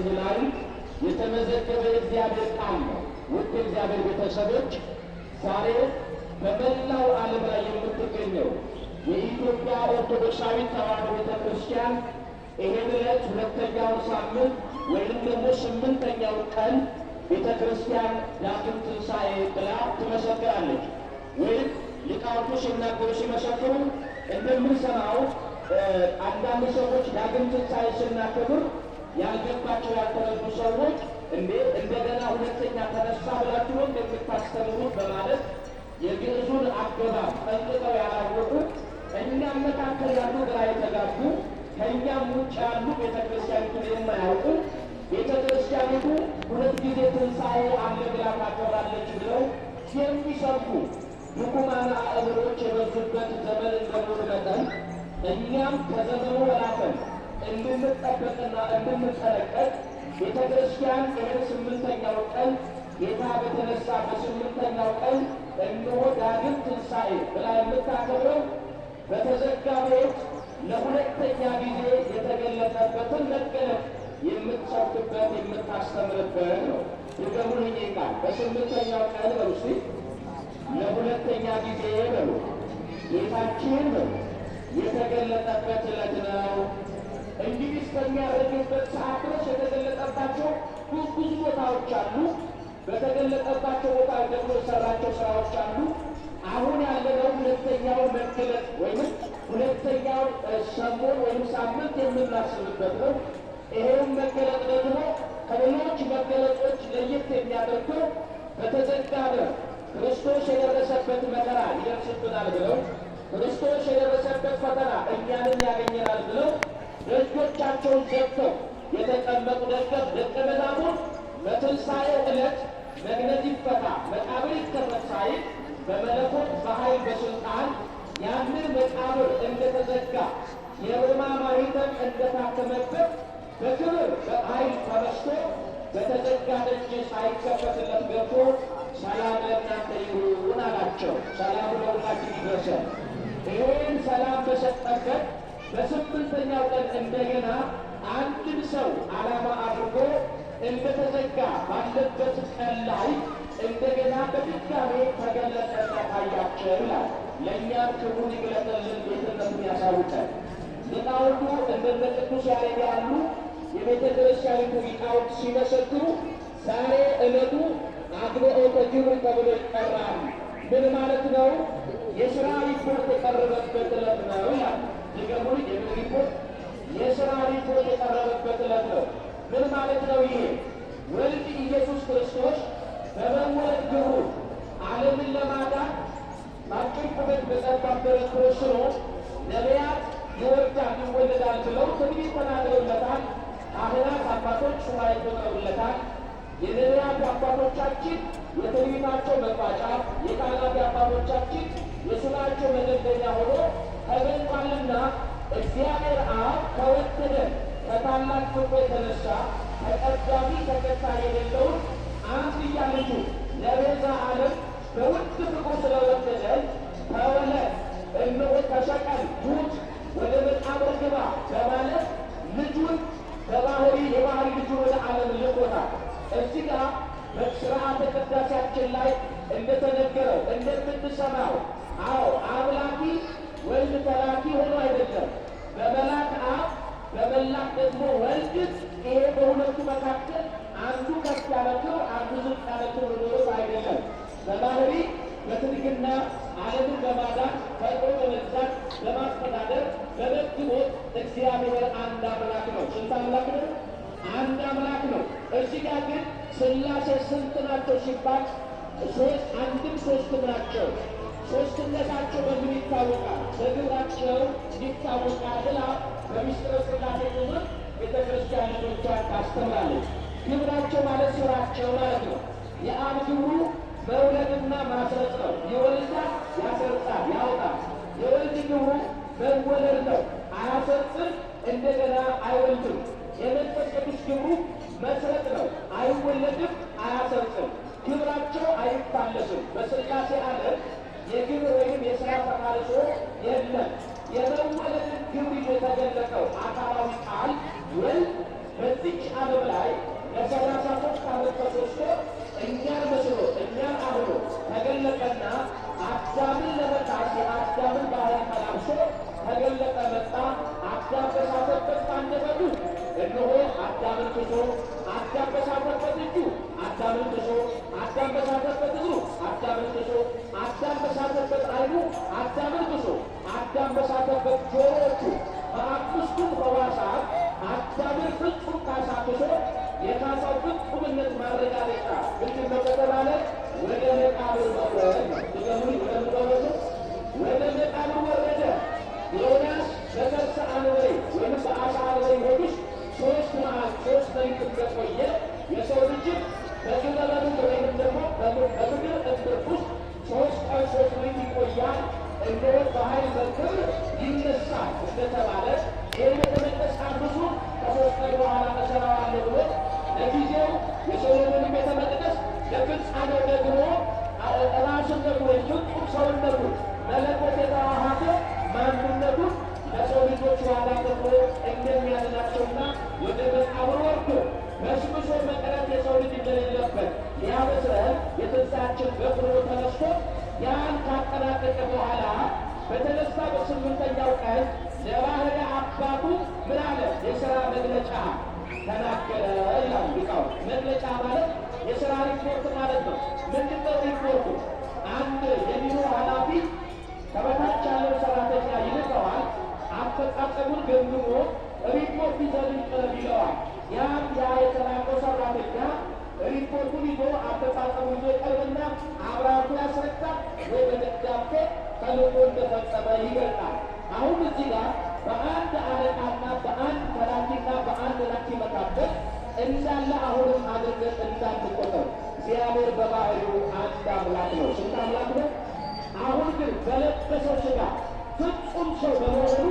ገጽ ላይ የተመዘገበ የእግዚአብሔር ቃል ነው። ውድ የእግዚአብሔር ቤተሰቦች፣ ዛሬ በመላው ዓለም ላይ የምትገኘው የኢትዮጵያ ኦርቶዶክሳዊት ተዋሕዶ ቤተ ክርስቲያን ይሄን ዕለት ሁለተኛውን ሳምንት ወይንም ደግሞ ስምንተኛውን ቀን ቤተ ክርስቲያን ዳግም ትንሣኤ ብላ ትመሰክራለች። ወይም ሊቃውንቱ ሲናገሩ ሲመሰክሩ እንደምንሰማው አንዳንድ ሰዎች ዳግም ትንሣኤ ስናከብር ያልገባቸው ያልተረዱ ሰዎች እንዴ እንደገና ሁለተኛ ተነሳ ብላችሁ ነው እንደምታስተምሩት በማለት የግዕዙን አገባብ ጠንቅቀው ያላወቁ፣ እኛም መካከል ያሉ ግራ የተጋቡ፣ ከእኛም ውጭ ያሉ ቤተ ክርስቲያኒቱን የማያውቁ ቤተ ክርስቲያኒቱ ሁለት ጊዜ ትንሣኤ አለ ብላ ታከብራለች ብለው የሚሰብኩ ድኩማን አእምሮች የበዙበት ዘመን እንደመሆኑ መጠን እኛም ከዘመኑ ወላፈን እንድንጠበቅና እንድንጠነቀቅ ቤተ ክርስቲያን ይህን ስምንተኛው ቀን ጌታ በተነሳ በስምንተኛው ቀን እነሆ ዳግም ትንሣኤ ብላ የምታከብረው በተዘጋ ቤት ለሁለተኛ ጊዜ የተገለጠበትን መገለጥ የምትሰብክበት የምታስተምርበት ነው። ድገሙልኝ ቃል፣ በስምንተኛው ቀን በሉ እስቲ፣ ለሁለተኛ ጊዜ በሉ፣ ጌታችን በሉ የተገለጠበት ዕለት ነው። እንግዲህ እስከሚያደርግበት ሰዓት ድረስ የተገለጠባቸው ብዙ ቦታዎች አሉ። በተገለጠባቸው ቦታዎች ደግሞ የሰራቸው ስራዎች አሉ። አሁን ያለነው ሁለተኛው መገለጥ ወይም ሁለተኛው ሰሞን ወይም ሳምንት የምናስብበት ነው። ይሄውን መገለጥ ደግሞ ከሌሎች መገለጦች ለየት የሚያደርገው በተዘጋ በር ክርስቶስ የደረሰበት መከራ ይደርስብናል ብለው፣ ክርስቶስ የደረሰበት ፈተና እኛንም ያገኘናል ብለው ደጆቻቸውን ዘግተው የተቀመጡ ደቀ መዛሙርት በትንሣኤው ዕለት መግነዝ ይፈታ መቃብር ይከፈት ሳይል በመለኮት በኃይል በስልጣን ያንን መቃብር እንደተዘጋ፣ የሮማ ማኅተም እንደታተመበት በክብር በኃይል ተነስቶ በተዘጋ ደጅ ሳይከፈትለት ገብቶ ሰላም ለእናንተ ይሁን አላቸው። ሰላሙ ለሁላችን ይድረሰን። ይህን ሰላም በሰጠበት በስምንተኛው ቀን እንደገና አንድን ሰው ዓላማ አድርጎ እንደተዘጋ ባለበት ቀን ላይ እንደገና በድጋሜ ተገለጠና ታያቸው ይላል። ለእኛም ክብሩን ይግለጥልን፣ ጌትነቱን ያሳውቀን። ሊቃውንቱ እንደነ ቅዱስ ያሬድ ያሉ የቤተ ክርስቲያኒቱ ሊቃውንት ሲመሰክሩ ዛሬ ዕለቱ አግብኦተ ግብር ተብሎ ይጠራል። ምን ማለት ነው? የስራ ሪፖርት የቀረበበት ዕለት ነው ይላል። ድገሙልኝ። የምን ሪፖርት? የስራ ሪፖርት የቀረበበት ዕለት ነው። ምን ማለት ነው ይሄ? ወልድ ኢየሱስ ክርስቶስ በመወለድ ግብሩ ዓለምን ለማዳን በአጭር ቁመት በጠባብ ደረት ተወስኖ ነቢያት ይወልዳል ይወለዳል ብለው ትንቢት ተናግረውለታል። ካህናት አባቶች ሱባኤ ቆጥረውለታል። የነቢያት አባቶቻችን የትንቢታቸው መቋጫ፣ የካህናት አባቶቻችን የሱባኤያቸው መደምደሚያ ሆኖ ተገልጧልና እግዚአብሔር አብ ከወደደን ከታላቅ ፍቅሩ የተነሳ ተቀዳሚ ተከታይ የሌለውን አንድያ ልጁ ለቤዛ ዓለም በውድ ፍቅሩ ስለወደደን ተወለድ፣ እነሆ ተሰቀል፣ ሙት፣ ወደ መቃብር ግባ በማለት ልጁን በባህሪ የባህሪ ልጁን ወደ ዓለም ልኮታል። እዚህ ጋር በስርዓተ ቅዳሴያችን ላይ እንደተነገረው እንደምንሰማው፣ አዎ አምላኪ ወልድ ተላኪ ሆኖ አይደለም። በመላክ አብ በመላክ ደግሞ ወልድ፣ ይሄ በሁለቱ መካከል አንዱ ከፍ ያለ ክብር አንዱ ዝቅ ያለ ክብር ኖሮት አይደለም። በባህሪ በትድግና ዓለምን በማዳን ፈጥሮ በመግዛት በማስተዳደር በመግቦት እግዚአብሔር አንድ አምላክ ነው። ስንት አምላክ ነው? አንድ አምላክ ነው። እዚህ ጋር ግን ሥላሴ ስንት ናቸው ሲባል ሶስት፣ አንድም ሶስትም ናቸው። ሶስትነታቸው በምን ይታወቃል? በግብራቸው ይታወቃል ብላ በሚስጥረ ሥላሴ ትምህርት ቤተ ክርስቲያን ልጆቿን ታስተምራለች። ግብራቸው ማለት ስራቸው ማለት ነው። የአብ ግብሩ መውለድና ማስረጽ ነው። ይወልዳል፣ ያሰርጻል፣ ያወጣል። የወልድ ግብሩ መወለድ ነው። አያሰርጽም፣ እንደገና አይወልድም። የመንፈስ ቅዱስ ግብሩ መስረጥ ነው። አይወለድም፣ አያሰርጽም። ግብራቸው አይፋለስም። በሥላሴ ዓለም የግብር ወይም የሥራ ተፋልሶ የለም። የመወለድን ግብር ይዞ የተገለጠው አካላዊ ቃል ወልድ በዚች ዓለም ላይ ክሶ፣ አዳም በሳተበት እጁ አዳምን ክሶ፣ አዳም በሳተበት እግሩ አዳምን ክሶ፣ አዳም በሳተበት ዓይኑ አዳምን ክሶ፣ አዳም በሳተበት ጆሮዎቹ በአምስቱም ሕዋሳት አዳምን ፍጹም ካሳ ክሶ የካሳው ፍጹምነት ማረጋገጫ ምንድን ነው ከተባለ ወደ መቃብር መውረድ ነው። ድገሙልኝ። ወደ ምን ወረደ? ወደ መቃብር ወረደ። ዮናስ በከርሰ አንበሪ ወይም በአሳ አንበሪ ሆድ ውስጥ 3 መዓልት 3 ሌሊት እንደቆየ የሰው ልጅም በግብረ ምድር ወይም ደግሞ በምድር እምብርት ውስጥ 3 ቀን 3 ሌሊት ይቆያል፣ እነሆ በኃይል በክብር ይነሳል እንደተባለ ይህ ቤተ መቅደስ አፍርሱት ከ3 ቀን በኋላ እሠራዋለሁ ብሎ ለጊዜው የሶሎሞንን ቤተ መቅደስ ለፍጻሜው ደግሞ ራስነቱ ወይም ፍጹም ሰውነቱ መለኮት የተዋሃደ ማንነቱን ለሰው ልጆች ዋጋ ከፍሎ እንደሚያድናቸውና ወደ መቃብር ወርዶ በስብሶ መቅረት የሰው ልጅ እንደሌለበት ሊያበስረን የትንሣኤያችን በኩር ተነስቶ ያን ካጠናቀቀ በኋላ በተነሳ በስምንተኛው ቀን ለባህሪ አባቱ ምን አለ? የሥራ መግለጫ ተናገረ ይላሉ ሊቃውንት። መግለጫ ማለት የሥራ ሪፖርት ማለት ነው። ምንድነው ሪፖርቱ? አንድ የቢሮ ኃላፊ ከበታች ያለው ሰራተኛ ይልከዋል። አፈጻጸሙን ገምግሞ ሪፖርት ይዘህ ቅረብ ይለዋል። ያም ያ የተላከው ሰራተኛ ሪፖርቱን ይዞ አፈጻጸሙን ይዞ ይቀርብና አብራርቶ ያስረዳል ወይ በደብዳቤ ተልእኮ እንደፈጸመ ይገልጣል። አሁን እዚህ ጋር በአንድ አለቃና በአንድ ተላኪና በአንድ ላኪ መካከል እንዳለ አሁንም አድርገን እንዳንቆጥር እግዚአብሔር በባህሪው አንድ አምላክ ነው። ስንት አምላክ ነው? አሁን ግን በለበሰው ሥጋ ፍጹም ሰው በመሆኑ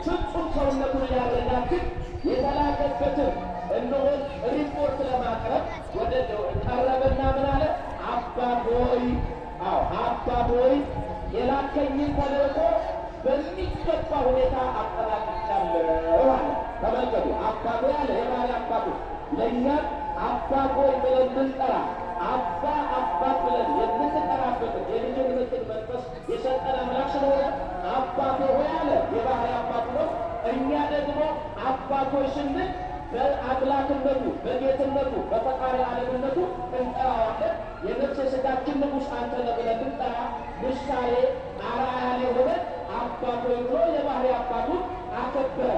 ፍጹም ሰውነቱን ሊያረጋግጥ የተላከበትን እነሆ ሪፖርት ለማቅረብ ወደ ቀረበና ምን አለ? አባት ሆይ፣ አዎ አባት ሆይ የላከኝን ተልእኮ በሚገባ ሁኔታ አጠናቅቄያለሁ አለ። ተመልከቱ፣ አባት ሆይ አለ። የባህሪ አባቱ ለእኛም አባት ሆይ ብለን ብንጠራ አባ አባት ብለን የምንጠራበትን የልጅነትን መንፈስ የሰጠን አምላክ ስለሆነ አባት ሆይ አለ። የባህሪ አባቱ ነው። እኛ ደግሞ አባት ሆይ ስንል በአምላክነቱ በጌትነቱ በፈጣሪ ዓለምነቱ እንጠራዋለን። የነፍስ የሥጋችን ንጉሥ አንተ ነህ ብለን ብንጠራ ምሳሌ አርአያ የሆነ አባት ሆይ ብሎ የባህሪ አባቱን አከበረ።